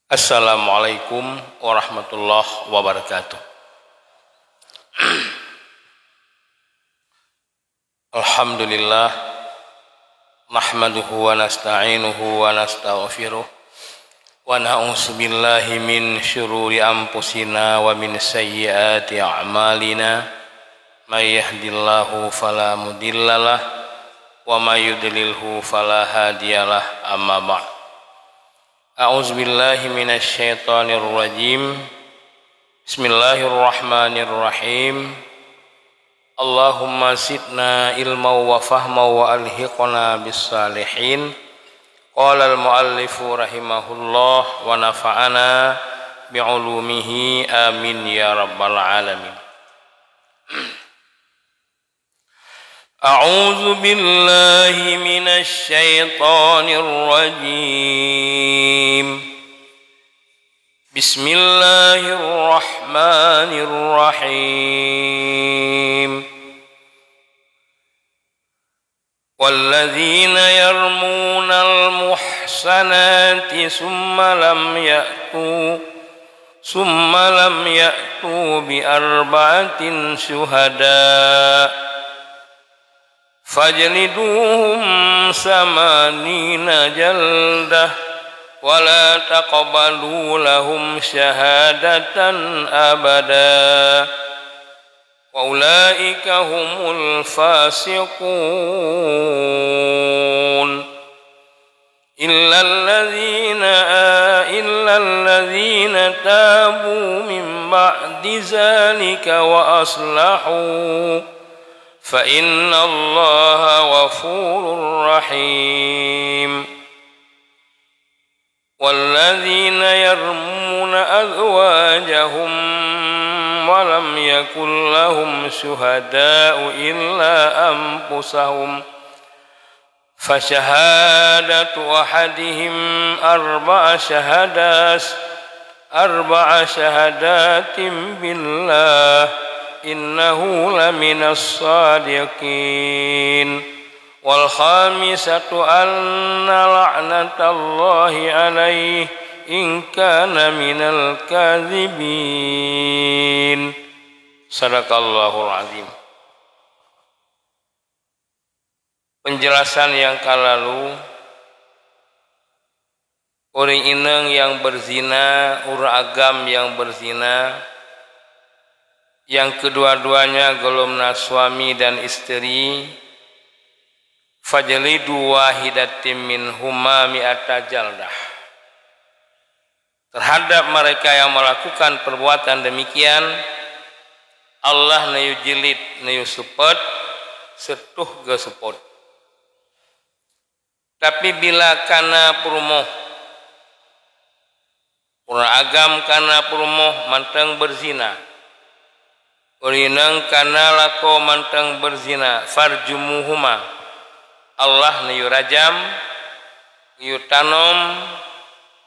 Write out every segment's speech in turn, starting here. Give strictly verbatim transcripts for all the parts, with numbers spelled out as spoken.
Assalamualaikum warahmatullahi wabarakatuh. Alhamdulillah, nahmaduhu wa nasta'inuhu wa nastaghfiruh, wa na'udzu billahi min syururi anfusina wa min sayyiati a'malina. May yahdillahu fala mudhillalah, wa may yudlilhu fala hadiyalah. Amma ba'd. A'udzu billahi minasy syaithanir rajim. Bismillahirrahmanirrahim. Allahumma zidna ilma wa fahma wa alhiqna bis salihin. Qala al muallifu rahimahullah wa nafa'ana bi ulumihi, amin ya rabbal alamin. A'udzu billahi minasy syaithanir rajim. Bismillahirrahmanirrahim. Walladzina yarmunal muhsanati tsumma lam ya'tu, tsumma lam ya'tu bi arba'atin syuhada, fajliduhum tsamanina jaldah, wa la taqbalu lahum syahadatan abada, wa ulaika humul fasiqun. Illalladzina, illalladzina tabu min ba'di dzalika wa aslahu, fa innallaha ghafurur rahim. Walladzina yarmuna azwajahum wa lam yakul lahum syuhada'u illa anfusahum, fa syahadatu ahadihim arba'a syahadat, arba'a syahadatin billah, innahu laminas shadiqin. Wal khamisatu anna la'natallahi alaihi in kana minal kadzibin. Sadaqallahul azim. Penjelasan nyang ka lalu, ureuëng inong nyang beuzina, ureuëng agam nyang beuzina, nyang keudua-duanya gohlom na suami dan isteri, fajlidu wahidatim minhuma mi'ata jaldah. Terhadap mereka yang melakukan perbuatan demikian, Allah neuyue jilid, neuyue seupôt, seutuh geuh seupôt. Tapi bila kana peurumoh, ureuëng agam kana peurumoh mantong beuzina, ureuëng inong kana lakoe mantong beuzina, farjumuhuma, Allah neuyue rajam, geuyue tanom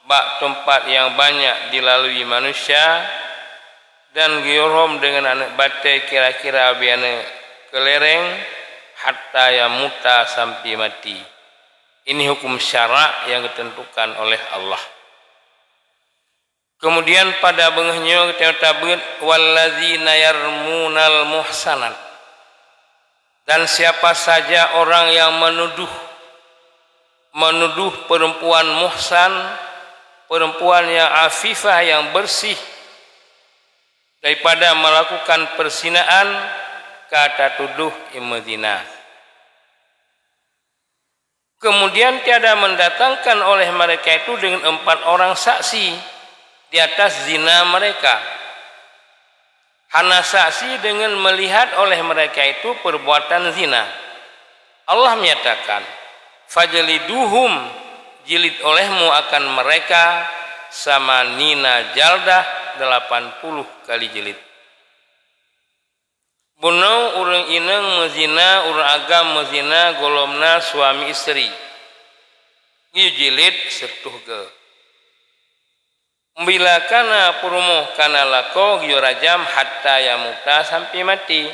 bak teumpat nyang banyak dilalui manusia, dan geuyue rhom deungon aneuëk batée kira-kira bie aneuëk keulereng, hatta yamuta, sampai mati. Ini hukum syarak yang ditentukan oleh Allah. Kemudian pada beungoh nyoe geutanyoe tabeuet, "Wallazina yarmunal muhsanat." Dan siapa saja orang yang menuduh, menuduh perempuan muhsan, perempuan yang afifah, yang bersih daripada melakukan perzinaan, ka tatuduh i meuzina. Kemudian tiada mendatangkan oleh mereka itu dengan empat orang saksi di atas zina mereka. Hana saksi dengan melihat oleh mereka itu perbuatan zina. Allah menyatakan, "Fajliduhum," jilid olehmu akan mereka, "samanina jaldah," delapan puluh kali jilid. Bunoe ureuëng inong meuzina, ureuëng agam meuzina, gohlom na suami isteri, geuyue jilid seutuh geuh. Bila kana peurumoh kana lakoe, geuyue rajam hatta yamuta, sampai mati.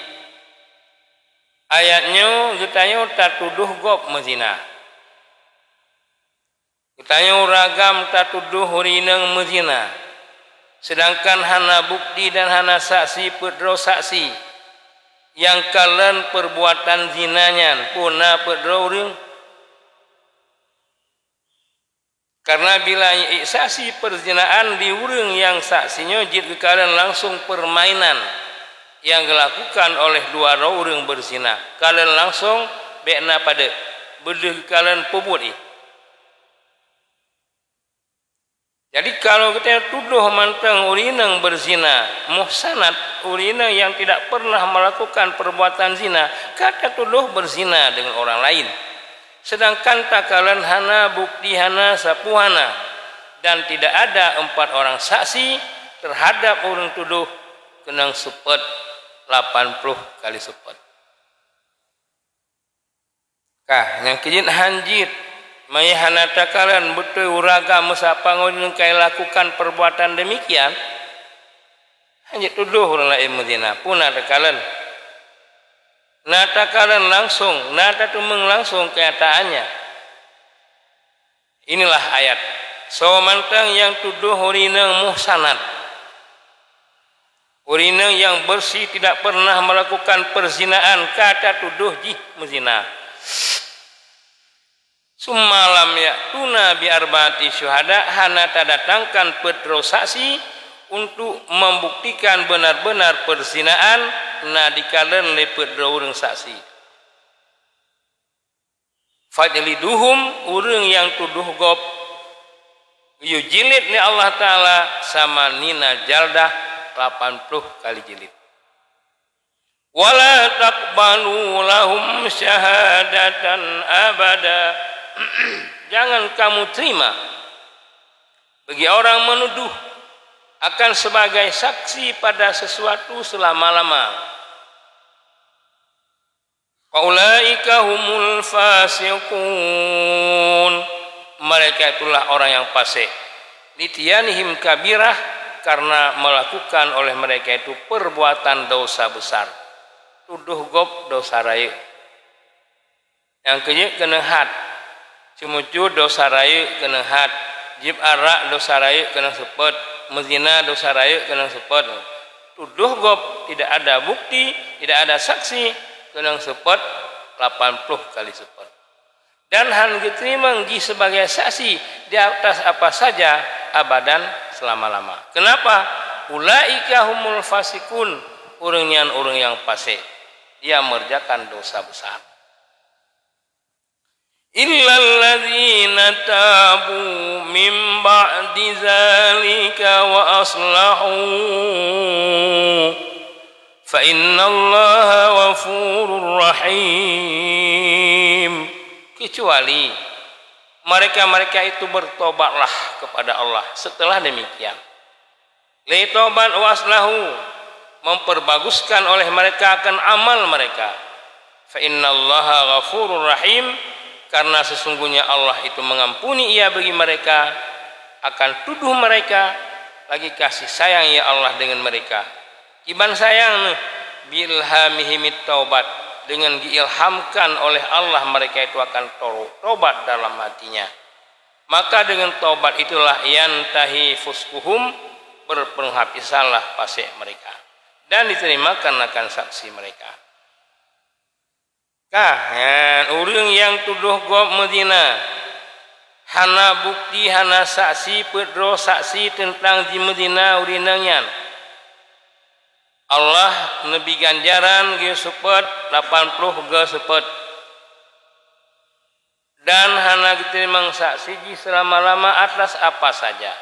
Ayat nyoe geutanyoe tatudoh gob meuzina. Geutanyoe ureuëng agam tatudoh ureuëng inong meuzina, seudangkan hana bukti dan hana saksi peuet droe saksi nyang kalon peurbuatan zina nyan, peue na peuet droe ureuëng. Kareuna bila ék saksi peuzinaan di ureuëng nyang saksi nyoe jeuet geukalon langsong peurmainan nyang geulakukan oleh dua droe ureuëng beuzina. Kalon langsong, bék na padeb, beudeuh geukalon peubuet jih. Jadi, kalau geutanyoe tudoh mantong ureuëng inong beuzina, muhsanat, ureuëng inong nyang tidak pernah melakukan perbuatan zina, ka tatudoh beuzina deungon orang laén. Seudangkan takalon hana bukti, hana sapeue hana, dan tidak ada empat orang saksi terhadap ureuëng tudoh, keunong seupôt, lapan ploh kali seupôt. Ka, nyang keujeuet han jeuet, meunyoe hana takalon beutôi ureuëng agam meusapat ngon ureuëng ka lakukan perbuatan demikian, han jeuet tudoh ureuëng laén meuzina, peue na takalon. Na takalon langsong, na tateumeung langsong kenyataannya. Inilah ayat. Soe mantong nyang tudoh ureuëng inong muhsanat, ureuëng inong nyang beureuséh tidak pernah melakukan perzinaan, ka tatudoh jih meuzina. Summa lam ya'tuna bi arba'ati syuhada, hana tadatangkan peuet droe saksi untuk membuktikan benar-benar perzinaan na dikalon lé peuet droe ureuëng saksi. Fajliduhum, ureuëng nyang tudoh gob, geuyue jilid lé Allah Taala samanina jaldah, lapan ploh kali jilid. Wala taqbalu lahum syahadatan abada. Jangan kamu terima bagi orang menuduh akan sebagai saksi pada sesuatu selama-lama. Faulaika humul fasiqun. Mereka itulah orang yang fasik. Lityanihim kabirah, karena melakukan oleh mereka itu perbuatan dosa besar. Tudoh gob dosa rayeuk. Nyang keujeuet keunong had. Ceumeucue dosa rayeuk keunong had, jieb arak dosa rayeuk keunong seupôt, meuzina dosa rayeuk keunong seupôt. Tudoh gob tidak ada bukti, tidak ada saksi, keunong seupôt, lapan ploh kali seupôt. Dan han geuteurimong jih sebagai saksi di atas apa saja abadan, selama-lama. Kenapa? Ulaika humul fasikun, ureuëng nyan ureuëng nyang fasik, dia mengerjakan dosa besar. Illalladzina tabu min ba'di zalika wa aslahu, fa innallaha ghafurur rahim. Kecuali mereka-mereka itu bertobatlah kepada Allah setelah demikian. Lé taubat, wa aslahu, memperbaguskan oleh mereka akan amal mereka. Fa innallaha ghafurur rahim, karena sesungguhnya Allah itu mengampuni ia bagi mereka, akan tudoh mereka, lagi kasih sayang ya Allah dengan mereka. Kiban sayang neuh, bi ilhamihimit taubat, dengan diilhamkan oleh Allah mereka itu akan to-, taubat dalam hatinya. Maka dengan taubat itulah yantahi fusquhum, berpenghabisanlah fasik mereka, dan diterimakan akan saksi mereka. Ka, nyan, ureuëng nyang tudoh gob meuzina, hana bukti, hana saksi, peuet droe saksi teuntang jimeuzina ureuëng inong nyan, Allah neubi ganjaran geuseupôt, lapan ploh geuseupôt. Dan hana geuteurimong saksi jih seulama-lama atas apa saja.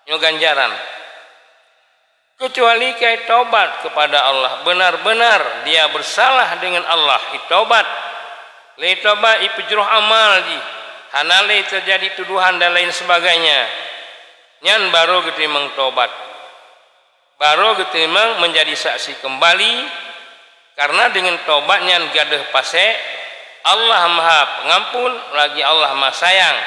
Nyoe ganjaran. Kecuali ka itaubat kepada Allah, benar-benar dia bersalah dengan Allah, itaubat. Lé taubat, ipeujroh amal jih, hana lé teujadi tuduhan dan lain sebagainya. Nyan barô geuteurimong taubat. Barô geuteurimong menjadi saksi keumbali, karena deungon taubat nyan gadôh pasék, Allah Maha Pengampun, lagi Allah Maha Sayang,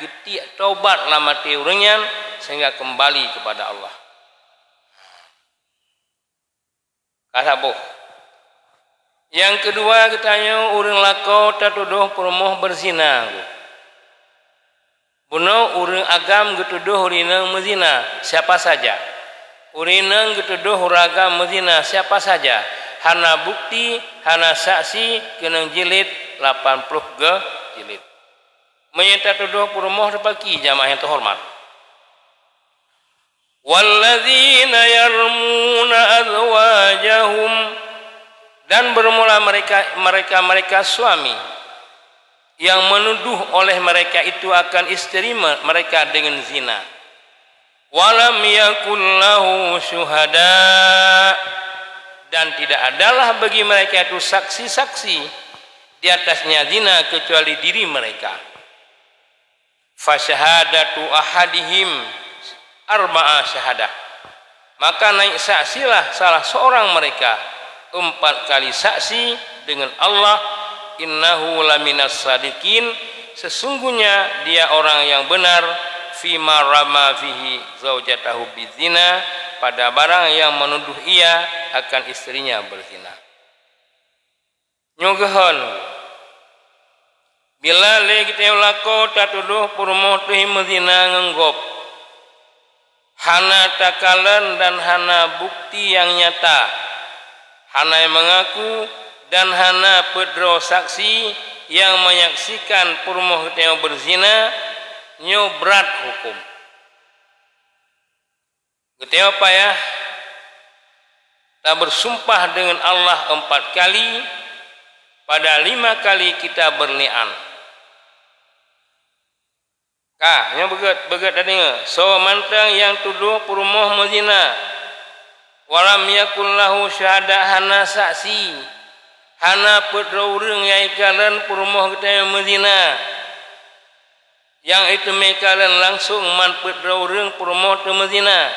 geutiek taubat lam até ureuëng nyan sehingga keumbali keupada Allah. Ka saboh. Nyang keudua, geutanyoe ureuëng lakoe tatudoh peurumoh beuzina. Bunoe ureuëng agam geutudoh ureuëng inong meuzina, siapa saja. Ureuëng inong geutudoh ureuëng agam meuzina, siapa saja. Hana bukti, hana saksi, keunong jilid lapan ploh geuh jilid. Meunyoe tatudoh peurumoh teupaki, jamaah nyang teuhoreumat. Walladzina yarmuna azwajahum, dan bermula mereka, mereka-mereka suami yang menuduh oleh mereka itu akan istri me-, mereka dengan zina. Walam yakul lahu syuhada, dan tidak adalah bagi mereka itu saksi-saksi di atasnya zina kecuali diri mereka. Fasyahadatu ahadihim arba'a syahadah. Maka naik saksilah salah seorang mereka empat kali saksi dengan Allah, innahu laminas sadiqin, sesungguhnya dia orang yang benar, fima rama fihi zaujatahu bizina, pada barang yang menuduh ia akan istrinya berzina. Nyoe geuhon, bila lé geutanyoe lakoe tatudoh peurumoh teuh meuzina ngon gob, hana takalon dan hana bukti nyang nyata, hana meungaku dan hana peuet droe saksi nyang menyaksikan peurumoh geutanyoe beuzina, nyoe brat huköm. Geutanyoe payah tabersumpah deungon Allah empat kali, pada lima kali kita berli'an. Ka, nyoe beugét, beugét tadeungoe. Soe mantong nyang tudoh peurumoh meuzina, walam yakul lahu syuhada, hana saksi, hana peuet droe ureuëng nyang ikalon peurumoh geutanyoe meuzina. Nyang iteumé kalon langsong man peuet droe ureuëng peurumoh teumeuzina,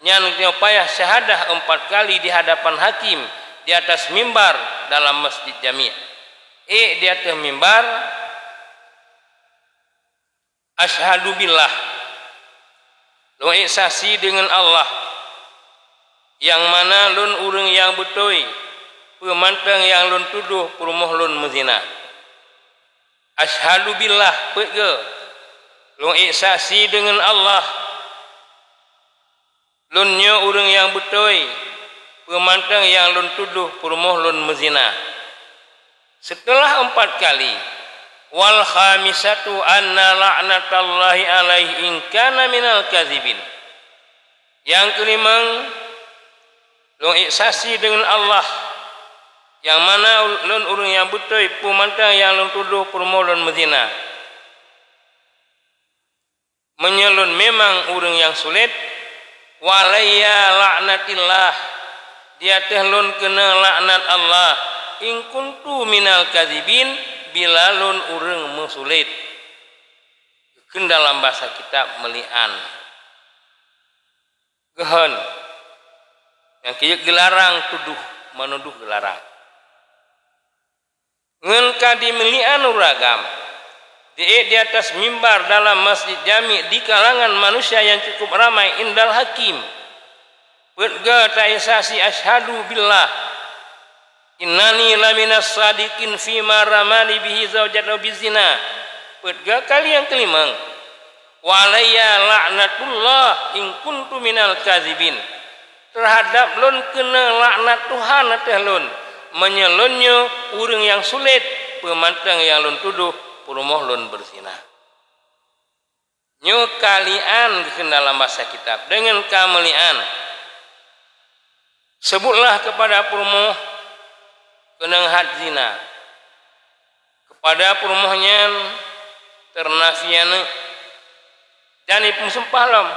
nyan geutanyoe payah syahadah empat kali di hadapan hakim di atas mimbar dalam masjid jami'. Ék di ateueh mimbar, "Asyhadu billah," lôn ék saksi deungon Allah, nyang mana lôn ureuëng nyang beutôi, peue mantong nyang lôn tudoh peurumoh lôn meuzina. "Asyhadu billah," peuet geuh, lôn ék saksi deungon Allah, lôn nyoe ureuëng nyang beutôi, peue mantong nyang lôn tudoh peurumoh lôn meuzina. Seuteulah empat kali, "Wal khamisatu anna la'natallahi alaihi in kana minal kazibin." Nyang keulimong, lôn ék saksi deungon Allah, nyang mana lôn ureuëng nyang beutôi peue mantong nyang lôn tudoh peurumoh lôn meuzina. Meunyoe lôn memang ureuëng nyang sulet, "Wa alayya la'natillah," di ateueh lôn keunong laknat Allah, "in kuntu minal kazibin," bila lôn ureuëng meusulet. Kheun dalam basa kitab meuli'an. Geuhon. Nyang keujeuet geularang tudoh, meunudoh geularang. Ngon ka dimeuli'an ureuëng agam, di, di atas mimbar dalam masjid jami' di kalangan manusia nyang cukup ramai indal hakim. Peuet geuh taék saksi, "Asyhadu billah, innani laminas sadiqin fima ramani bihi zaujatahu bizina." Peuet geuh kali nyang keulimong, "Wa alayya la'natullah in kuntu minal kazibin." Teuhadap lôn keunong laknat Tuhan ateueh lôn, meunyoe lôn nyoe ureuëng nyang sulet peue mantong nyang lôn tudoh peurumoh lôn beuzina. Nyoe ka li'an geukheun dalam basa kitab, deungon ka meuli'an. Seubutlah keupada peurumoh keunong hat zina. Keupada peurumoh nyan teunafi aneuëk, dan ipeusumpah lom,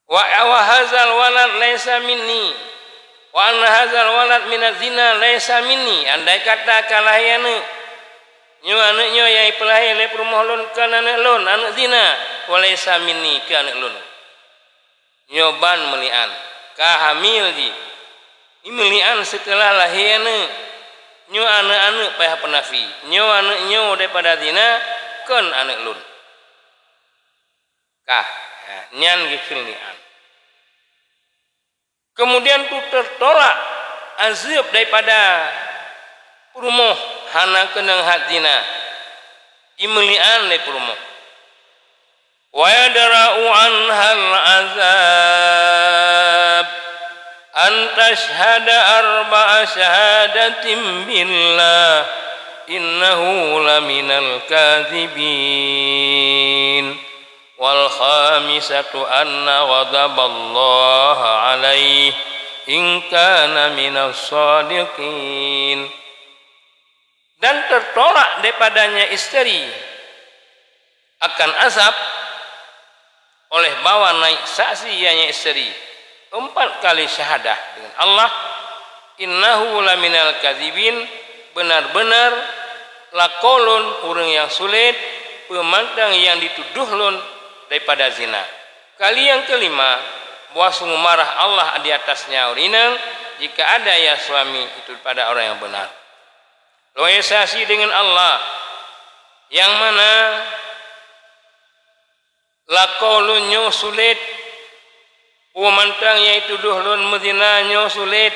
"Wa, wa hazal walad laisa minni, wa anna hazal walad minaz zina laisa minni." Andai kata ka lahé aneuëk, nyoe aneuëk nyoe nyang ipeulahé lé peurumoh lôn kon aneuëk lôn, aneuëk zina, wa laisa minni, keu aneuëk lôn. Nyoe ban meuli'an, ka hamil jih. Imeuli'an seuteulah lahé aneuëk. Nyoe aneuëk-aneuëk payah peunafi, nyoe aneuëk nyoe daripada zina, kon aneuëk lôn. Kah, nyan geukheun li'an. Keumudian tu teutolak azeub daripada peurumoh hana keunong hat zina. Imeulian lé peurumoh. Wa yadra'u anhal azab an tashhada arba'a syahadatin billah innahu laminal kadzibin. Wal khamisatu anna ghadaballahi alaihi in kana minas shadiqin. Dan tertolak daripadanya isteri akan azab oleh bahwa naik saksi ianya isteri empat kali syahadah dengan Allah, "Innahu laminal kadzibin," benar-benar lakoe lôn ureuëng nyang sulet, peumantang nyang ditudoh lôn daripada zina. Kali nyang keulima, bahwa sungguh marah Allah di atasnya ureuëng inong jika ada ia suami itu pada orang yang benar. Lôn ék saksi deungon Allah, nyang mana lakoe lôn nyoe sulet, peue mantong nyang jitudoh lôn meuzina nyoe sulet.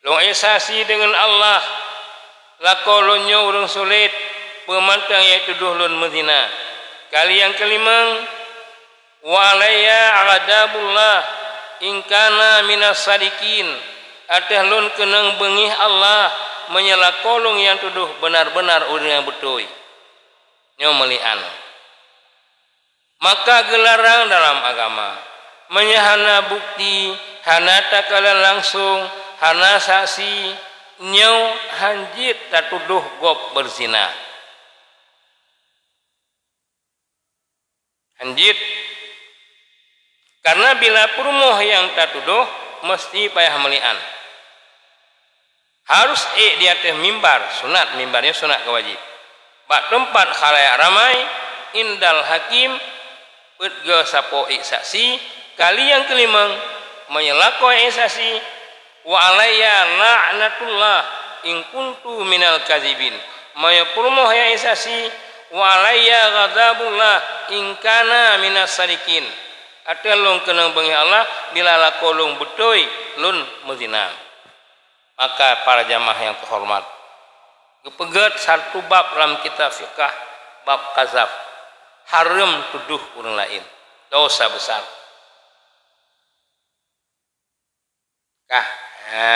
Lôn ék saksi deungon Allah, lakoe lôn nyoe ureuëng sulet, peue mantong nyang jitudoh lôn meuzina. Kali nyang keulimong, "Wa alayya ghadabullah in kana minas sadiqin." Ateueh lôn keunong beungéh Allah meunyoe lakoe lôn nyang tudoh beuna-beuna ureuëng nyang beutôi. Nyoe meulian. Maka geularang dalam agama, meunyoe hana bukti, hana takalon langsong, hana saksi, nyoe hanjeuet tatudoh gob beuzina. Hanjeuet. Karena bila peurumoh nyang tatudoh, meusti payah meulian. Harus ék di ateueh mimbar, sunat, mimbar nyoe sunat keu wajéb. Bak teumpat khalayak ramai, indal hakim, peuet geuh sapo ék saksi, kali nyang keulimong, meunyoe lakoe ék saksi, "Wa alayya la'natullah in kuntu minal kazibin." Meunyoe peurumoh nyang ék saksi, "Wa alayya ghadabullah in kana minas sadiqin." Ateueh lôn keunong beungéh Allah, bila lakoe lôn beutôi lôn meuzina. Maka para jamaah nyang teuhoreumat, geupeugét satu bab lam kitab fiqah, bab qazaf, hareuem tudoh ureuëng laén, dosa besar. Kah? Ha,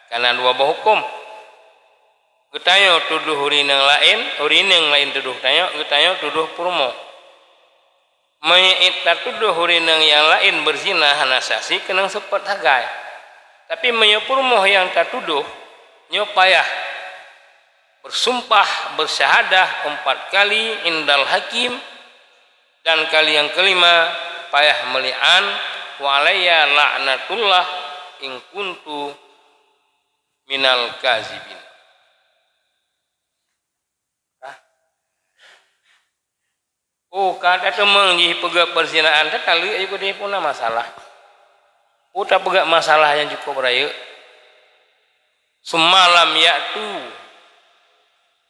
kana dua boh huköm. Geutanyoe tudoh ureuëng inong laén, ureuëng inong laén tudoh tanyoe, geutanyoe tudoh peurumoh. Meunyoe tatudoh ureuëng inong nyang laén beuzina hana saksi, keunong seupôt sagai. Tapi meunyoe peurumoh nyang tatudoh, nyoe payah beusumpah, beusyahadah empat kali indal hakim, dan kali nyang keulima payah meuli'an, "Wa alayya la'natullah in kuntu minal kazibin." Hah? Oh, ka tateumeung jih peugét peurzinaan, tataleuek ju keudeh, peue na masalah. Oh, tapeugét masalah nyang cukup rayeuk. Summa lam ya'tu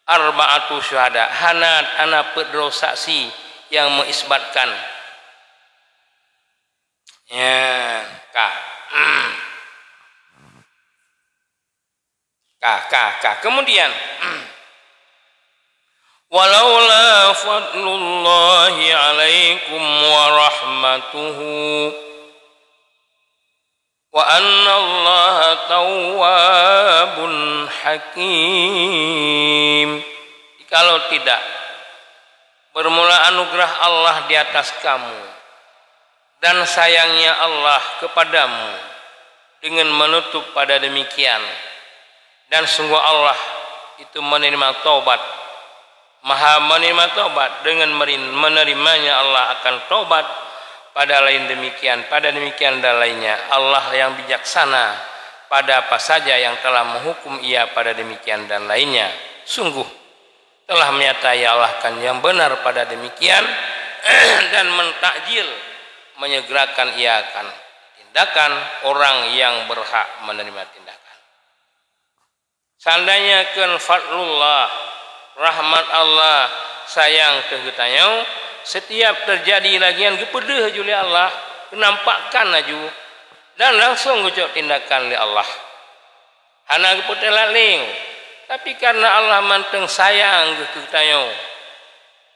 arba'atu syuhada, hana, hana peuet droe saksi nyang meuisbatkan. Nyan, ka. Ka, ka, ka. Kemudian, "Walaula fadlullahi alaikum wa rahmatuhu, wa annallaha tawwabun hakim." Jikalau tidak, bermula anugerah Allah di atas kamu, dan sayangnya Allah kepadamu dengan menutup pada demikian, dan sungguh Allah itu menerima taubat, Maha menerima taubat, dengan merin-, menerimanya Allah akan taubat pada lain demikian, pada demikian dan lainnya. Allah yang bijaksana pada apa saja yang telah menghukum ia pada demikian dan lainnya. Sungguh telah menyata ia Allah akan yang benar pada demikian dan mentakjil, menyegerakan ia akan tindakan orang yang berhak menerima tindakan. Seandainya kheun fadlullah, rahmat Allah, sayang keu geutanyoe, setiap terjadi lagée nyan geupeudeuh ju lé Allah, geunampakkan laju, dan langsong geucok tindakan lé Allah. Hana geupeuteulat lé. Tapi karena Allah mantong sayang keu geutanyoe,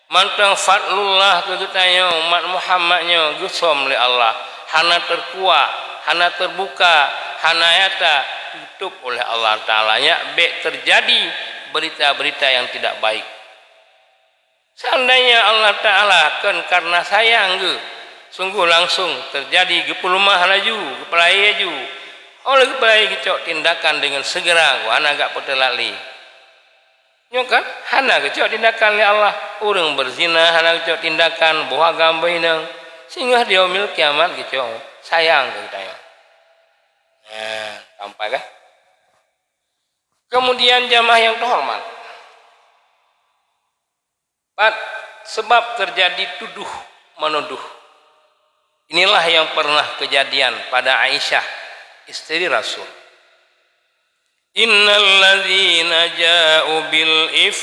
mantong fadlullah keu geutanyoe, umat Muhammad nyoe geusom lé Allah, hana teukuak, hana teubuka, hana nyata, tutup oleh Allah Taala, nyak bék teujadi berita-berita nyang tidak baik. Seandainya Allah Taala kon karena sayang geuh, sungguh langsung teujadi geupeulumah laju, geupeulaie laju. Óh lheueh geupeulaie geucok tindakan deungon seugera, hana gak peuteulat lé. Nyoe kan hana geucok tindakan lé Allah. Ureuëng beuzina hana geucok tindakan, boh agam beuinong, singoh di yaumil kiamat geucok. Sayang keu geutanyoe. Nah, sampai kan? Kemudian jamaah yang terhormat, pat sebab terjadi tuduh menuduh. Inilah yang pernah kejadian pada Aisyah, istri Rasul. Innalladzina ja'u bil if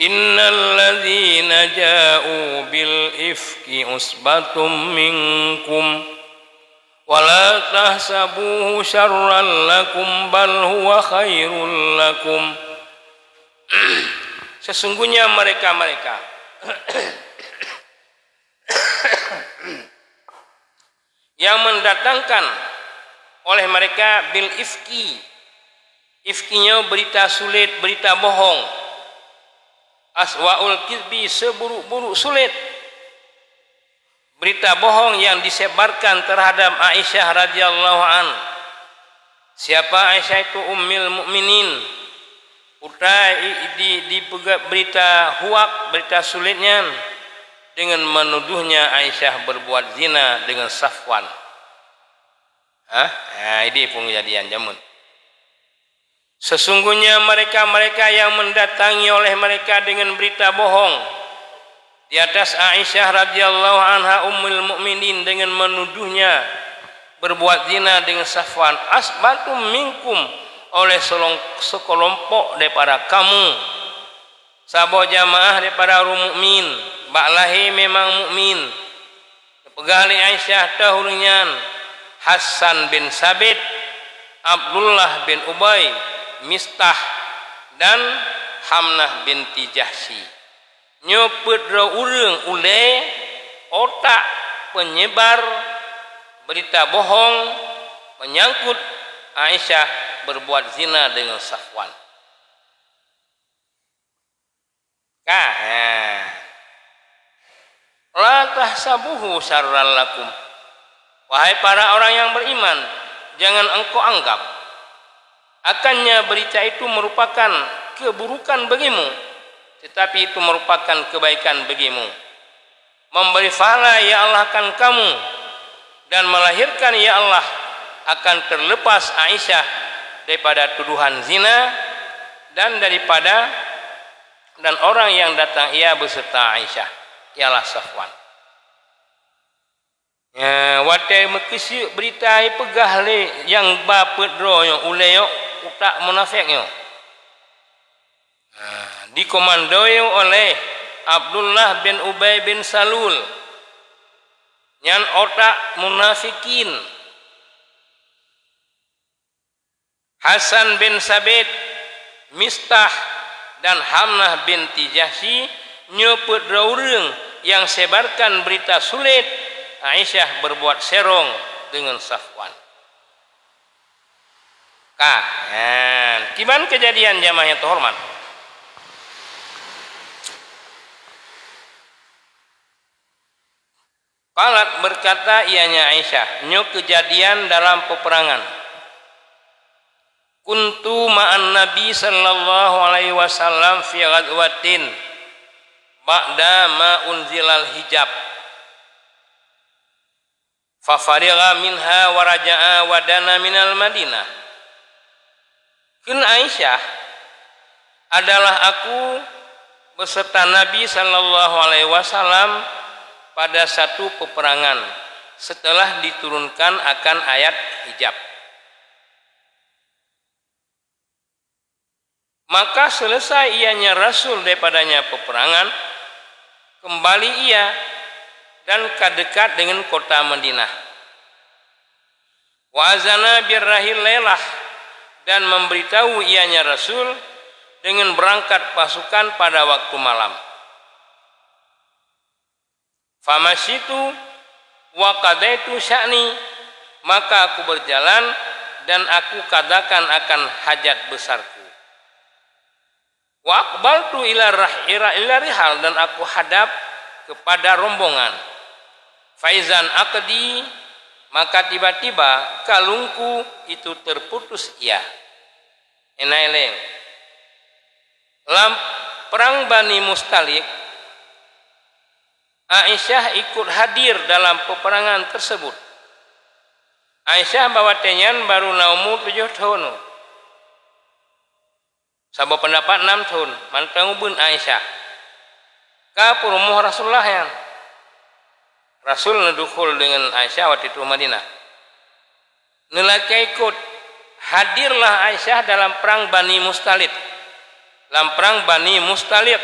innalladzina ja'u bil ifki usbatum minkum wa la tahsabuhu syarran lakum bal huwa khairul lakum. Sesungguhnya mereka-mereka yang mendatangkan oleh mereka bil ifki. Ifki nyoe berita sulet, berita bohong. Aswaul kizbi, seburuk-buruk sulet. Berita bohong yang disebarkan terhadap Aisyah radhiyallahu an. Siapa Aisyah itu? Ummil Mukminin. Utai di, dipeugah berita huak, berita sulet nyan dengan menuduhnya Aisyah berbuat zina dengan Safwan. Hah? Ha, ini pun kejadian jameun. Sesungguhnya mereka-mereka yang mendatangi oleh mereka dengan berita bohong di atas Aisyah radhiyallahu anha ummul mukminin dengan menuduhnya berbuat zina dengan Safwan, asbatum minkum, oleh selong-, sekelompok daripada kamu, saboh jamaah daripada ureuëng mukmin, bak lahé memang mukmin. Geupeugah lé Aisyah teuh ureuëng nyan, Hasan bin Sabit, Abdullah bin Ubay, Mistah, dan Hamnah binti Jahsy. Nyoe peuet droe ureuëng ulée otak penyebar berita bohong menyangkut Aisyah berbuat zina dengan Safwan. Ka, ha. La tahsabuhu syarran lakum. Wahai para orang yang beriman, jangan engkau anggap akannya berita itu merupakan keburukan bagimu, tetapi itu merupakan kebaikan bagimu. Memberi pahala, ya Allah, akan kamu, dan melahirkan, ya Allah, akan terlepas Aisyah daripada tuduhan zina dan daripada, dan orang yang datang ia beserta Aisyah, ialah Safwan. Ya, watée meukeusut berita ipeugah lé nyang ba peuet droe nyoe ulée nyoe utak munafék nyoe. Nah, dikomandoi oleh Abdullah bin Ubay bin Salul, nyan otak munafikin. Hasan bin Sabit, Mistah, dan Hamnah binti Jahsy, nyoe peuet droe ureuëng nyang sebarkan berita sulet Aisyah berbuat serong dengan Safwan. Ka, nyan. Kiban kejadian jamaah yang terhormat. Qalat, berkata ianya Aisyah, nyoe kejadian dalam peperangan. Kuntu ma'an Nabi sallallahu alaihi wasallam fi ghazwatin ba'da ma unzilal hijab. Fafarigha minha wa raja'a wa dana minal Madinah. Kheun Aisyah, adalah aku beserta Nabi sallallahu alaihi wasallam pada satu peperangan setelah diturunkan akan ayat hijab. Maka selesai ianya Rasul daripadanya peperangan, kembali ia dan ka dekat dengan kota Madinah. Wa azana birrahil lailah, dan memberitahu ianya Rasul dengan berangkat pasukan pada waktu malam. Famasyitu wa qadaitu sya'ni, maka aku berjalan dan aku qadakan akan hajat besarku. Wa aqbaltu ila rah-, ila, ila rihal, dan aku hadap kepada rombongan. Faizan aqdi, maka tiba-tiba kalungku itu terputus ia. Inai leng. Lam perang Bani Mustaliq, Aisyah ikut hadir dalam peperangan tersebut. Aisyah bak watée nyan baru na umu tujoh thon. Saboh peundapat nam thon, mantong ubeuen Aisyah. Ka peurumoh Rasulullah nyan. Rasul neudukhul deungon Aisyah watée tuh Madinah. Neulakée ikot, hadirlah Aisyah dalam perang Bani Mustaliq. Lam perang Bani Mustaliq.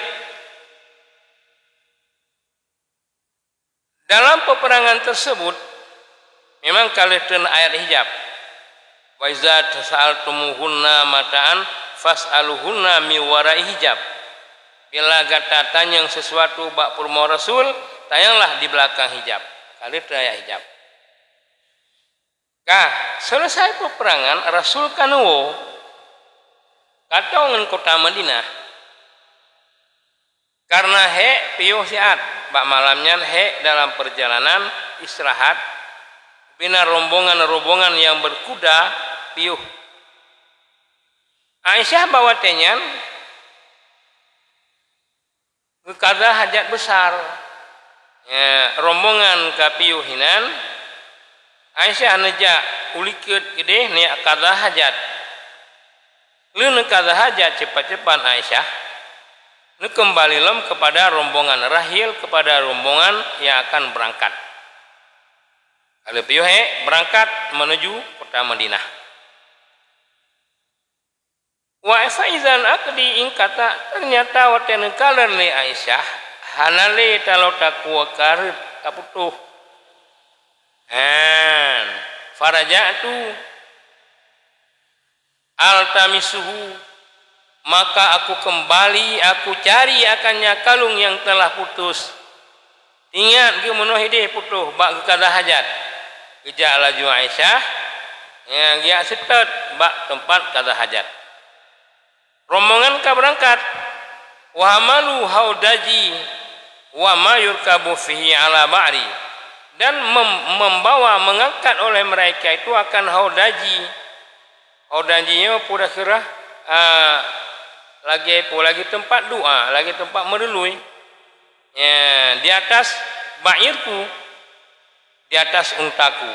Dalam peperangan tersebut, memang ka lheueh treun ayat hijab. "Wa iza sa'altumuhunna mata'an fas'aluhunna min wara'i hijab." Bila gata tanyong sesuatu bak peurumoh Rasul, tanyonglah di belakang hijab. Ka lheueh treun ayat hijab. Ka, selesai peperangan, Rasul ka neuwoe, ka tô ngon kota Madinah. Karena hék piôh siat, bak malam nyan hék dalam perjalanan istirahat, bina rombongan-rombongan nyang berkuda piôh. Aisyah bak watée nyan geukada hajat besar. Ya, rombongan ka piôh hinan, Aisyah neujak u likot keudeh neujak kada hajat. Lheueh neukada hajat cepat-cepat Aisyah, neukeumbali lom kepada rombongan rahil, kepada rombongan yang akan berangkat. Ka lheueh piôh hék berangkat menuju kota Madinah. Wa faizan aqdi inqata, ternyata watée neukalon lé Aisyah, hana lé taloe takue ka rhot, ka putôh. Han, faraja'tu altamisuhu, maka aku kembali, aku cari akan nyan kalung yang telah putus. Ingat geuh meunoe ideh putôh bak geukada hajat. Geujak laju Aisyah, ya, geujak seutôt bak teumpat kada hajat. Rombongan ka beurangkat. Wa hamalu haudaji wa ma yurkabu fihi ala ba'ri. Dan mem-, membawa, mengangkat oleh mereka itu akan haudaji. Haudaji nyoe peue dah keurah, ah, lagée peue, lagée teumpat duek, lagée teumpat meurului. Ya, di atas ba'irku, di atas untaku.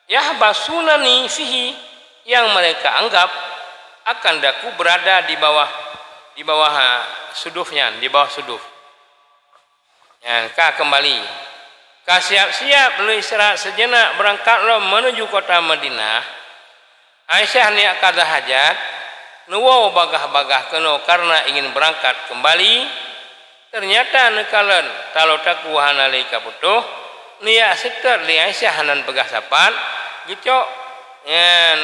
Yahbasunani fihi, yang mereka anggap akan daku berada di bawah, di bawah, ah, suduf nyan, di bawah suduf. Nyan ka keumbali. Ka siap-siap lé istirahat seujenak beurangkat lom menuju kota Madinah, Aisyah neujak kada hajat, neuwoe bagah-bagah keunoe karena ingin berangkat kembali. Ternyata neukalon taloe takue hana lé ka putôh, neujak seutôt lé Aisyah hana peugah sapat, geucok nyan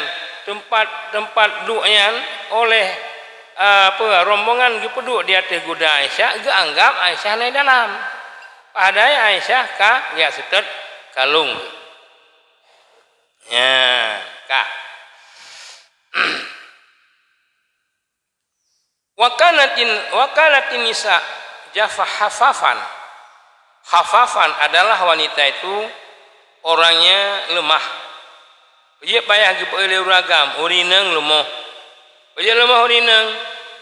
teumpat, teumpat duek nyan oleh, a, apa, rombongan geupeuduek di ateueh guda Aisyah, geuanggap Aisyah na dalam. Padahai Aisyah ka geujak seutôt kalung. Ya, ka. Wakanatin, wakanatin nisa jafa hafafan. Hafafan adalah wanita itu orangnya lemah. Peue jeuet payah geupeuék lé ureueng agam, ureueng inong leumoh. Peue jeuet leumoh ureueng inong,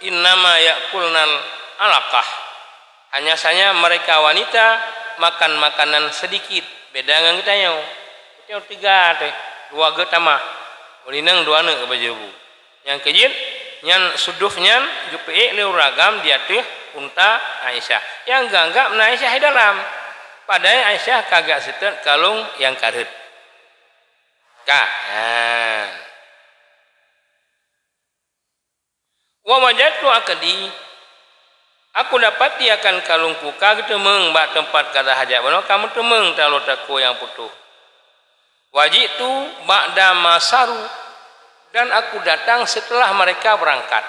innama ya'kulnal alaqah. Hanya saja mereka wanita makan makanan sedikit, beda ngon geutanyoe. Geutanyoe tiga teuh, dua geuh tamah. Ureueng inong dua aneuk baju bu. Nyang keujeuet, nyan suduf nyan geupeuék lé ureueng agam di ateueh unta Aisyah. Nyang geuanggap na Aisyah di dalam. Padahai Aisyah ka geujak seutôt kalung nyang ka rhot. Ka. Ha. Wa wajadtu aqdi, aku dapati akan kalungku ka geuteumeung bak teumpat kada hajat, bunoe ka meuteumeung taloe takue nyang putôh. Wa ji'tu ba'da ma saru, Dan aku datang setelah mereka berangkat.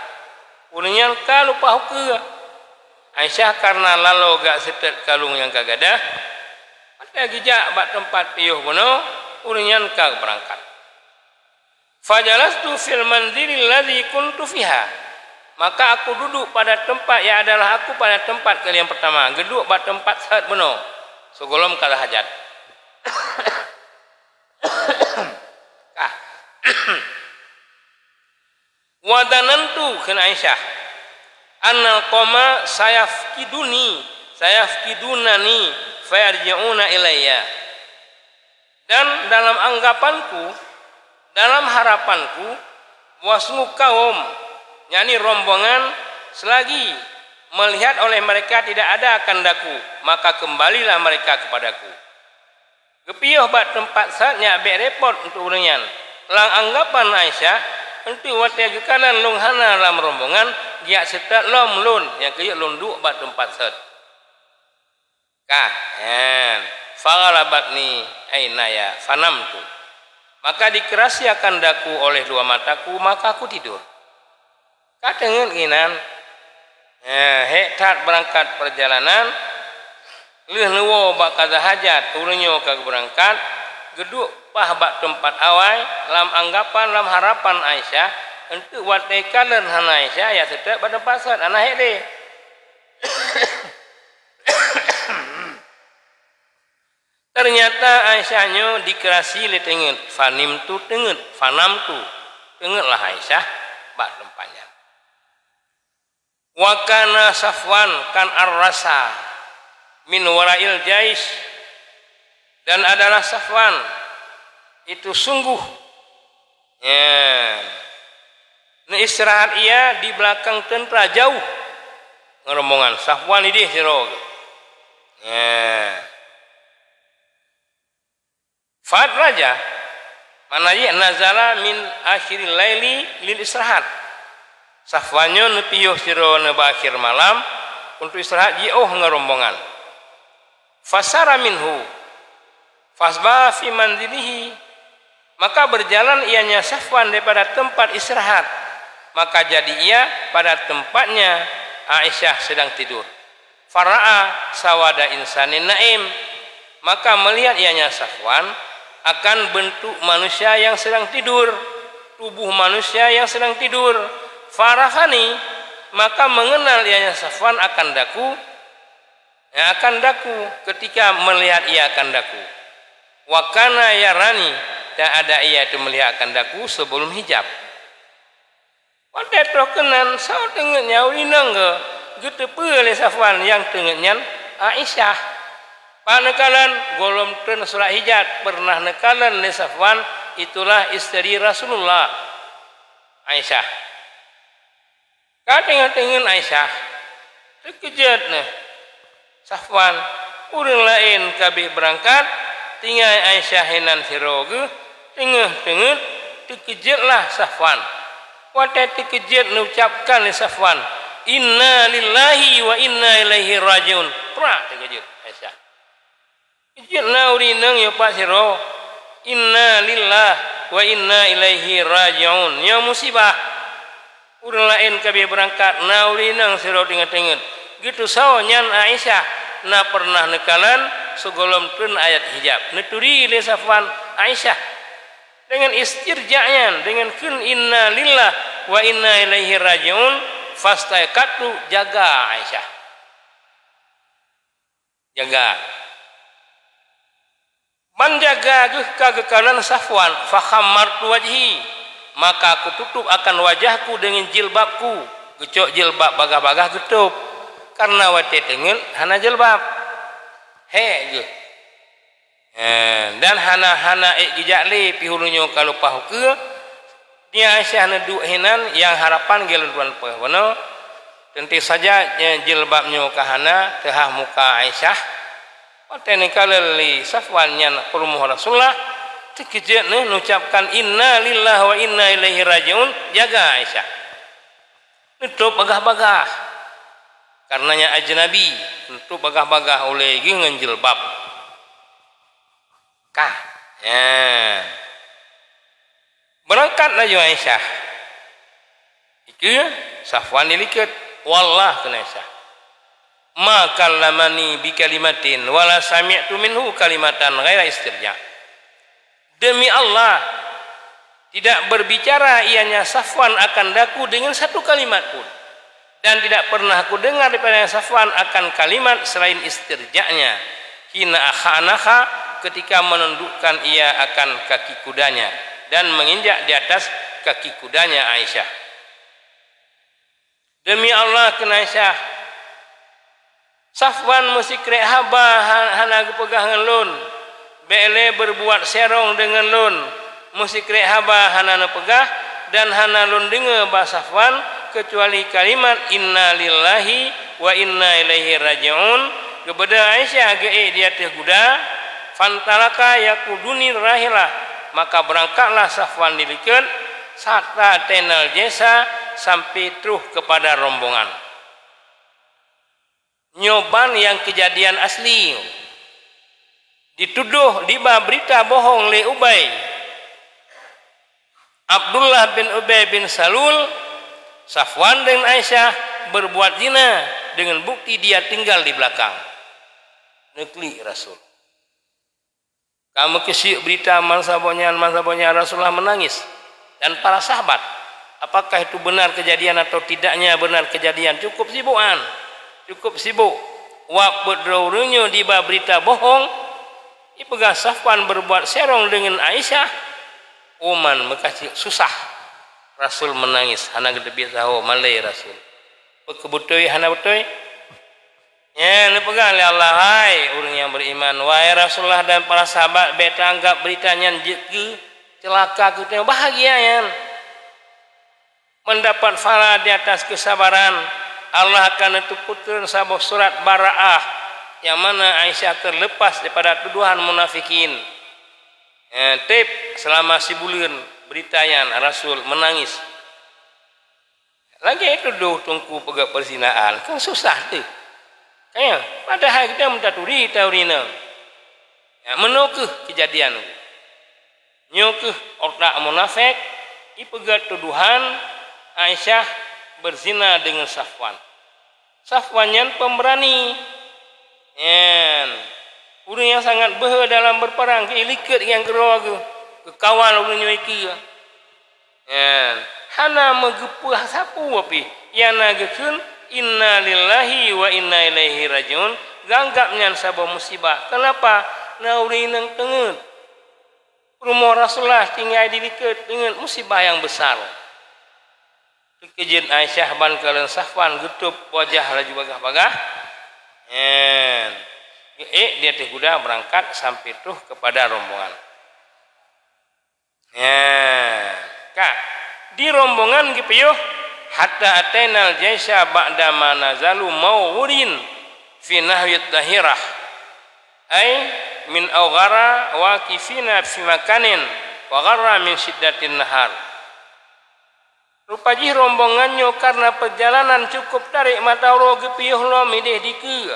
Ureuëng nyan ka lumpah ukeue. Aisyah karena lalo gak seutôt kalung nyang ka gadôh, watée geujak bak teumpat piôh bunoe, ureuëng nyan ka beurangkat. Fajalastu fil manzilil ladzi kuntu fiha. Maka aku duduk pada tempat, ya adalah aku pada tempat kali nyang pertama, geuduek bak teumpat seuôt bunoe, sigohlom ka hajat. Ka. Wa dhanantu, kheun Aisyah, annal qauma sayafqiduni, sayafqidunani, fayarji'una ilayya. Dan dalam anggapanku, dalam harapanku, bahwa sungguh kaum, yakni rombongan, selagi melihat oleh mereka tidak ada akan daku, maka kembalilah mereka kepadaku. Geupiôh bak teumpat seuôt nyan bék repot untuk ureuëng nyan. Lam anggapan Aisyah, untuk watée geukalon lôn hana lam rombongan, geujak seutôt lom lôn, nyang keuh lôn duek bak teumpat seuôt. Ka, nyan. Faghalabatni ainaya, fanamtu. Maka dikeurasi akan daku oleh dua mataku, maka aku tidur. Ka teungeut inan, eh, hék that beurangkat peurjalanan, lheueh neuwoe bak kada hajat, ureuëng nyoe ka geubeurangkat, geuduek paih bak teumpat awai, lam anggapan, lam harapan Aisyah, untuk watée kalon hana Aisyah, ya seutôt bak teumpat seuôt, hana hék lé. Ternyata Aisyah nyoe dikeurasi lé teungeut, fanimtu teungeut, fanamtu teungeutlah Aisyah bak teumpat nyan. Wa kana Safwan kan arrasa min warail jais, dan adalah Safwan itu sungguh Ya. Neuistirahat ia di belakang teuntera jauh ngon rombongan. Safwan idéh sidroe geuh. Ya. Fat raja, makna jih nazala min akhiril laili lil istirahat. Safwan nyoe neupiôh sidroe nibak akhé malam untuk istirahat jiôh ngon rombongan. Fasara minhu, fasba fi manzilihi, maka berjalan ianya Safwan daripada tempat istirahat, maka jadi ia pada tempatnya Aisyah sedang tidur. Fara'a sawada insanin naim, maka melihat ianya Safwan akan bentuk manusia yang sedang tidur, tubuh manusia yang sedang tidur. Farafani, maka mengenal ianya Safwan akan daku, yang akan daku ketika melihat ia akan daku. Wa kana yarani, dan ada ia itu melihat akan daku sebelum hijab. Watée troh keunan, saboh teungeut nyan ureuëng inong geuh geuteupeue lé Safwan nyang teungeut nyan Aisyah. Pat neukalon gohlom treun surat hijab pernah neukalon lé Safwan, itulah istri Rasulullah, Aisyah. Ka teungeut-teungeut Aisyah, teukeujot neuh Safwan. Ureuëng laén ka abéh beurangkat, tinggai Aisyah hinan sidroe geuh. Teungeut-teungeut teukeujotlah Safwan. Watée teukeujot neucapkan lé Safwan, "Inna lillahi wa inna ilaihi rajiun." Prak teukeujot Aisyah. Keujeuet na ureuëng inong nyoe pat sidroe, "Inna lillahi wa inna ilaihi raji'un." Nyoe musibah. Ureuëng laén ka abéh beurangkat, na ureuëng inong sidroe teungeut-teungeut. Geutusoe nyan Aisyah, na pernah neukalon sigohlom treun ayat hijab. Neuturi lé Safwan Aisyah. Deungon istirja nyan, deungon kheun, "Inna lillahi wa inna ilaihi raji'un," fastaiqadtu, jaga Aisyah. Jaga. Ban jaga geuh ka geukalon Safwan, fakhammartu wajhi, maka kututup akan wajahku deungon jilbabku, geucok jilbab bagah-bagah geutôb, kareuna watée teungeut hana jilbab. Hék geuh. Eh, dan hana-hana ék geujak lé pih ureuëng nyoe ka lumpah ukeue, Ni Aisyah neuduek hinan nyang harapan geuh lôn tuan peuh bunoe. Teuntée saja, eh, jilbab nyoe ka hana teuhah muka Aisyah. Watée neukalon lé Safwan nyan peurumoh Rasulullah, teukeujeuet neuh neucapkan, "Inna lillahi wa inna ilaihi raji'un," jaga Aisyah. Neutôb bagah-bagah. Kareuna nyan ajnabi, neutôb bagah-bagah ulée geuh ngon jilbab. Ka. Ya. Beurangkat laju Aisyah. Dikeue, Safwan dilikot. "Wallah," kheun Aisyah, "ma kallamani bi kalimatin wa la sami'tu minhu kalimatan ghaira istirja." Demi Allah, tidak berbicara ianya Safwan akan daku dengan satu kalimat pun, dan tidak pernah aku dengar daripada Safwan akan kalimat selain istirja'nya, hina akha anaha, ketika menundukkan ia akan kaki kudanya dan menginjak di atas kaki kudanya Aisyah. Demi Allah, kheun Aisyah, Safwan meusikrek haba ha-, hana geupeugah ngon lôn. Bék lé beurbuat seurong deungon lôn. Meusikrek haba hana neupeugah dan hana lôn deungoe bak Safwan keucuali kalimat "Inna lillahi wa inna ilaihi raji'un." Geubeudôh Aisyah geuék di ateueh guda, fantalaka yaquduni rahilah, maka beurangkatlah Safwan dilikot, hatta atainal jaisha, sampai troh keupada rombongan. Nyoe ban nyang keujadian asli. Ditudôh diba beurita bohong lé Ubay. Abdullah bin Ubay bin Salul, Safwan dan Aisyah berbuat zina dengan bukti dia tinggal di belakang. Neuklik Rasul. Ka meukeusiek beurita meusaboh nyan, meusaboh nyan, Rasulullah menangis. Dan para sahabat, apakah itu benar kejadian atau tidaknya benar kejadian? Cukup sibuk an. Cukup sibuk. Wab peuet droe ureuëng nyoe diba beurita bohong, ipeugah Safwan berbuat serong dengan Aisyah. Uman meukasih susah. Rasul menangis, hana geuteubiet sahoe, malée Rasul. Peu keubeutôi hana beutôi? Nyan neupeugah lé Allah, "Hai ureuëng nyang beriman, wahai Rasulullah dan para sahabat, bék taanggap beurita nyan jeuet keu ceulaka keu tanyoe, bahgia nyan. Mendapat pahala di atas kesabaran, Allah akan neuteupeutreun saboh surat bara'ah, nyang mana Aisyah terlepas daripada tuduhan munafikin." Eh, tép selama sibuleuen beurita nyan Rasul menangis. Lagée tudoh teungku peugah perzinaan, kan susah teuh. Kaya, padahai kita meutaturi tauri na. Ya, meunoe keuh kejadian. Nyoe keuh otak munafék, ipeugah tuduhan Aisyah berzina dengan Safwan. Safwan nyan pemberani. Nyan, ureuëng nyang sangat beuhe dalam berperang, keu ilikot nyang keudroe geuh, geukawal ureuëng nyoe ikeue. Nyan, hana meugeupeuhah sapeue pih, nyang na geukheun, "Inna lillahi wa inna ilaihi raji'un," geuanggab nyan saboh musibah. Keunapa? Na ureuëng inong teungeut. Rumoh Rasulullah tinggai di likot, teungeut musibah nyang besar. Teukeujeuet Aisyah ban kalon Safwan geutôb wajah laju bagah-bagah. Nyan, geuék di ateueh kuda beurangkat sampoe troh keupada rombongan. Nyan, ka di rombongan geupiôh, hatta atainal jaisha ba'da ma nazalu mawghurin fi nahwi dhahirah, ai min awghara waqifina fi makanin wa gharra min syiddatin nahar. Rupa jih rombongan nyoe kareuna peujalanan cukup tarek mata uroe geupiôh lom ideh dikeue.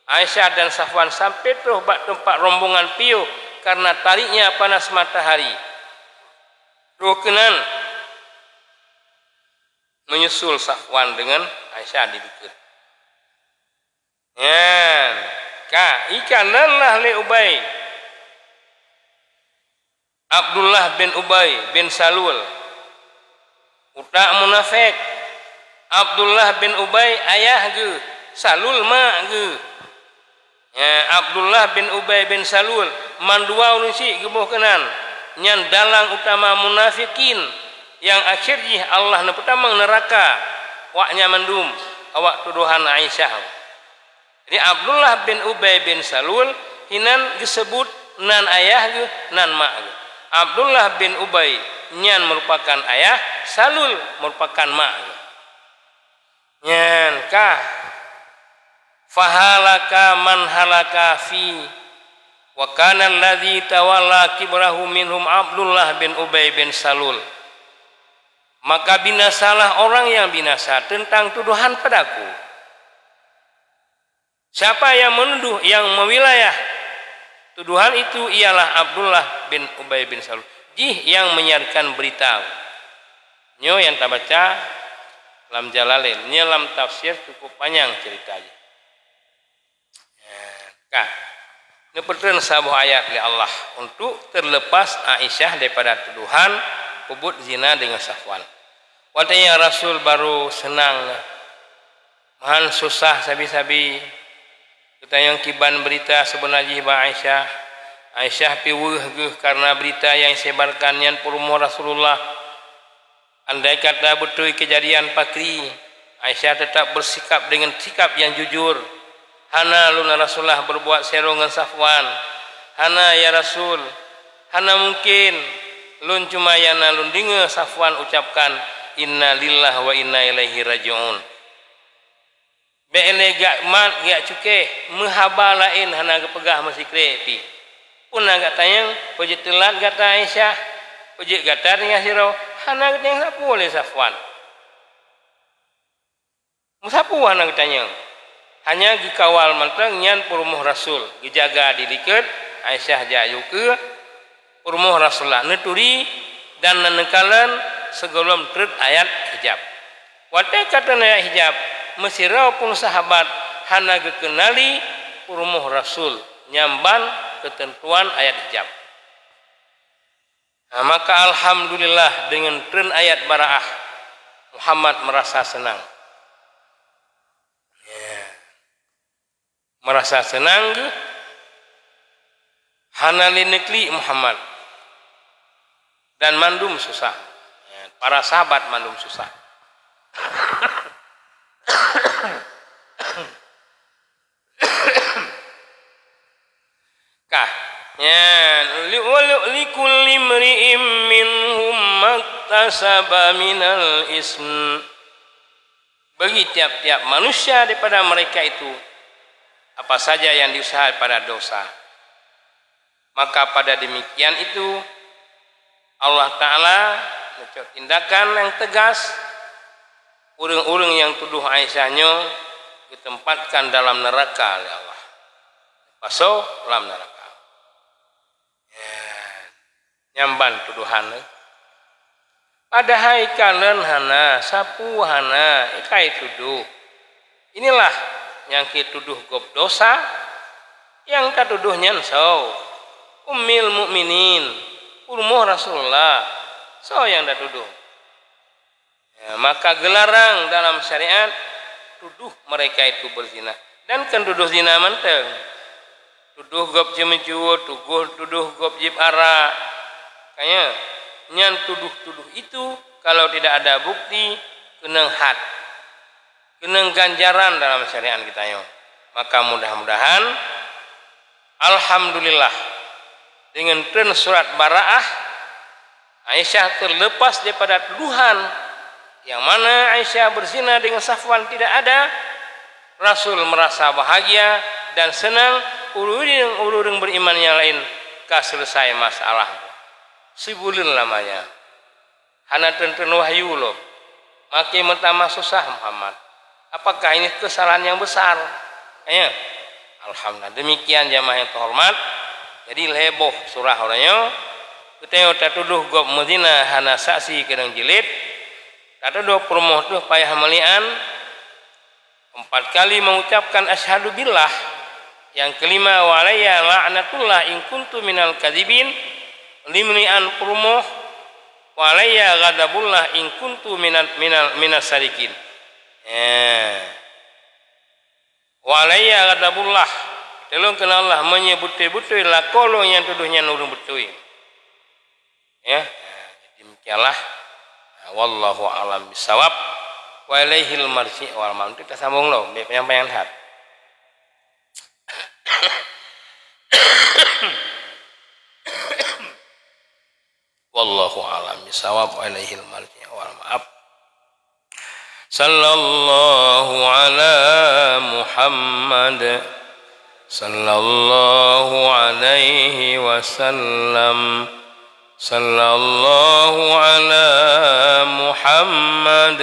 Aisyah dan Safwan sampoe troh bak teumpat rombongan piôh kareuna tariknya panas matahari. Troh keunan menyusul Safwan deungon Aisyah di dikeue. Nyan, ka ikalon lah lé Ubay. Abdullah bin Ubay bin Salul, utak munafék. Abdullah bin Ubay ayah geuh, Salul mak geuh. Ya, Abdullah bin Ubay bin Salul, mandua ureuëng syiek geuboh keunan, nyan dalang utama munafikin nyang akhé jih Allah neupeutamong neuraka wak nyan mandum awak tudohan Aisyah. Jadi, Abdullah bin Ubay bin Salul hinan geuseubut nan ayah geuh, nan mak geuh. Abdullah bin Ubay nyan meurupakan ayah, Salul meurupakan mak geuh. Nyan ka, "Fahalaka man halaka fi, wa kana alladzi tawalla kibrahu minhum Abdullah bin Ubay bin Salul." Maka binasalah orang yang binasa tentang tuduhan padaku. Siapa yang menuduh, yang mewilayah tuduhan itu ialah Abdullah bin Ubay bin Salul. Jih nyang menyiarkan berita. Nyoe nyang tabaca lam Jalalain. Nyoe lam tafsir cukup panyang cerita jih. Ka. Neupeutreun saboh ayat lé Allah untuk terlepas Aisyah daripada tuduhan peubuet zina dengan Safwan. Watée nyan Rasul barô seunang, meuhan susah sabe-sabe. Geutanyong kiban beurita sibeuna jih bak Aisyah. Aisyah piweueh geuh kareuna beurita nyang isebarkan nyan peurumoh Rasulullah. Andai kata beutôi keujadian pakri, Aisyah teutap beusikap deungon sikap nyang jujur. "Hana lôn Rasulullah beubuat sidroe ngon Safwan. Hana, ya Rasul, hana mungken. Lôn cuma nyang na lôn deungoe Safwan ucapkan, 'Inna lillahi wa inna ilaihi raji'un.'" Bék lé gak mat, gak cukéh, meuhaba laén hana geupeugah meusikrek pih. Peue na gata nyang, peue jeuet teulat gata Aisyah? Peue jeuet gata tinggai sidroe? Hana geutanyong sapeue lé Safwan. Meusapeue hana geutanyong. Hanya geukawal mantong nyan peurumoh Rasul, geujaga di likot, Aisyah jak yue keue, peurumoh Rasulullah neuturi dan neukalon sigohlom treuk ayat hijab. Watée ka treuk ayat hijab, meusidroe pun sahabat hana geukeunali peurumoh Rasul nyang ban keuteuntuan ayat hijab. Nah, maka alhamdulillah deungon treuk ayat baraah, Muhammad meurasa seunang. Ya. Meurasa seunang geuh, hana lé neuklik Muhammad dan mandum susah. Ya, para sahabat mandum susah. Kah. Nyan, li-, wa li-, likulli mri'im minhum maktasaba minal ism. Bagi tiap-tiap manusia daripada mereka itu apa saja yang diusaha pada dosa. Maka pada demikian itu, Allah Ta'ala neucok tindakan nyang teugas, ureuëng-ureuëng nyang tudoh Aisyah nyoe geuteumpatkan dalam neuraka lé Allah. Pasoe lam neuraka. Ya. Nyan ban tudohan nyoe. Padahai kalon hana, sapeue hana, ikai tudoh. Inilah nyang keu tudoh gob dosa, nyang tatudoh nyan soe? Ummil Mukminin, peurumoh Rasulullah, soe nyang tatudoh? Ya, maka geularang dalam syariat tudoh mereka itu berzina. Dan kon tudoh zina mantong. Tudoh gob ceumeucue, tugoh, tudoh gob jieb arak. Kanya, nyan tudoh-tudoh itu kalau tidak ada bukti, keunong had. Keunong ganjaran dalam syariat geutanyoe. Maka mudah-mudahan, alhamdulillah, deungon treun surat baraah, Aisyah terlepas daripada tuduhan yang mana Aisyah berzina dengan Safwan tidak ada. Rasul merasa bahagia dan senang, ureuëng-ureuëng beriman yang lain ka selesai masalah. Sibuleuen lamanya. Hana treun-treun wahyu lom. Makin meutamah susah Muhammad. Apakah ini kesalahan yang besar? Ya. Alhamdulillah. Demikian jamaah yang terhormat. Jadi lhée boh surah uroe nyoe. Geutanyoe tatudoh gob meuzina hana saksi keunong jilid. Tatudoh peurumoh teuh payah meulian. Empat kali mengucapkan asyhadu billah. Yang kelima, wa alayya la'natullah in kuntu minal kadzibin. Limlian peurumoh, wa alayya ghadabullah in kuntu minal, minal, minas sadiqin. Eh. Wa alayya ghadabullah. Teuh lôn keu Allah meunyoe beutôi-beutôi lakoe lôn nyang tudoh nyan ureuëng beutôi. Ya, jadi demikianlah. Wallahu a'lam bishawab. Wa ilaihil marji' wal ma'ab. Nanti kita sambung lom, biar panjang-panjang that. Wallahu a'lam bishawab. Wa ilaihil marji' wal ma'ab. Sallallahu ala Muhammad. Sallallahu alaihi wasallam. Sallallahu ala Muhammad.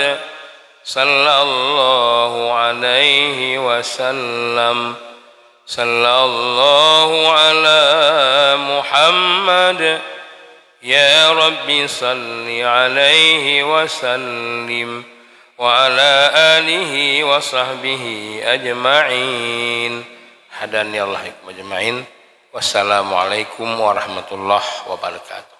Sallallahu alaihi wasallam. Sallallahu ala Muhammad. Ya Rabbi salli alaihi wa sallim wa ala alihi wa sahbihi ajma'in. Hadanallahu wa iyyakum ajma'in. Wassalamualaikum warahmatullahi wabarakatuh.